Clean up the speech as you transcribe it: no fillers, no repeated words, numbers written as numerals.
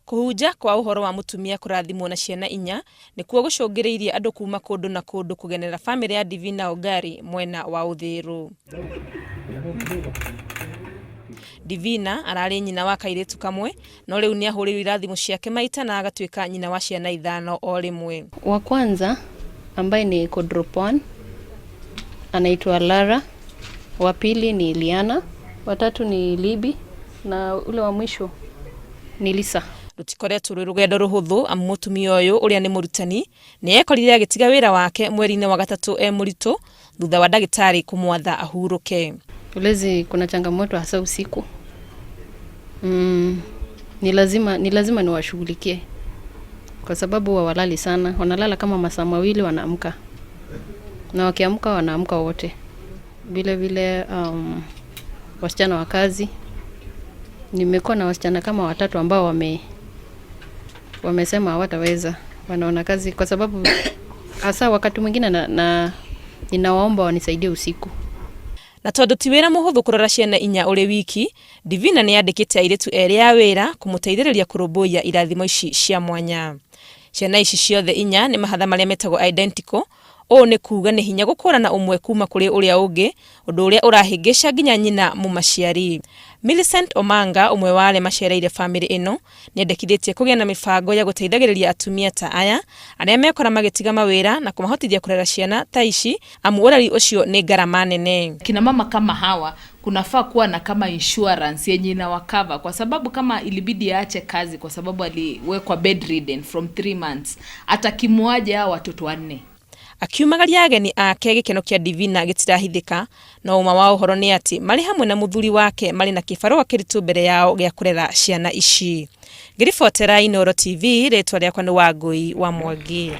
Kũhunja kwa ũhoro wa mũtumia kũrathimwo na ciana inya nĩkuo gũcũngĩrĩirie andũ kuma kũndũ na kũndũ kũgenera bamĩrĩ ya Divina Ongari mwena wa Uthiru. Divina ararĩ nyina wa kairĩtu kamwe no rĩu nĩahũrĩirwo irathimo ciake maita na agatuĩka nyina wa ciana ithano o rĩmwe. Wa kwanza ambaye ni co-drop 1 anaitwa Lara, wa pili ni Liana, wa tatu ni Libi na ule wa mwisho ni Lisa. Rũtikoretwo rwĩ rũgendo rũhũthũ amu mũtumia ũyũ ũrĩa nĩ mũrutani nĩ ekorire agĩtiga wĩra wake mweri-inĩ wa gatatũ e mũritũ thutha wa ndagĩtarĩ kũmwatha ahurũke. Ulezi kuna changamoto hasa usiku. Ni lazima niwashughulikie kwa sababu hawalali sana, wanalala kama masaa 2 wanaamka, na wakiamka wanaamka wote. Vile vile wasichana wa kazi, nimekuwa na wasichana kama watatu ambao wamesema hawataweza, wanaona kazi kwa sababu hasa wakati mwingine na ninawaomba wanisaidie usiku. Na tondũ ti wĩra mũhũthũ kũrora ciana inya ũrĩ wiki, Divina nĩ andĩkĩte airĩtu erĩ a wĩra kũmũteithĩrĩria kũrũmbũiya irathimo ici cia mwanya. Ciana ici ciothe inya nĩ mahatha marĩa metagwo identical. Ũũ nĩ kuga nĩ hinya gũkũrana ũmwe kuma kũrĩ ũrĩa ũngĩ, ũndũ ũrĩa ũrahĩngĩca nginya nyina mũmaciari. Millicent Omanga, ũmwe wa arĩa macereire bamĩrĩ ĩno, nĩendekithĩtie kũgĩa na mĩbango ya gũteithagĩrĩria atumia ta aya arĩa mekora magĩtiga mawĩra na kũmahotithia kũrera ciana ta ici amu ũreri ũcio nĩ ngarama nene. Kina mama kama hawa kunafaa kuwa na kama insurance yenye inawacover, kwa sababu kama ilibidi aache kazi kwa sababu aliwekwa bedridden from 3 months, atakimuaje hao watoto wanne? Akiumagaria ageni ake gĩkeno kĩa Divina gĩtirahithĩka, no ũma wa ũhoro nĩ atĩ marĩ hamwe na mũthuri wake marĩ na kĩbarũa kĩritũ mbere yao gĩa kũrera ciana ici. Ngĩribotera Inooro TV, rĩtwa rĩakwa nĩ Wangũi wa Mwangi.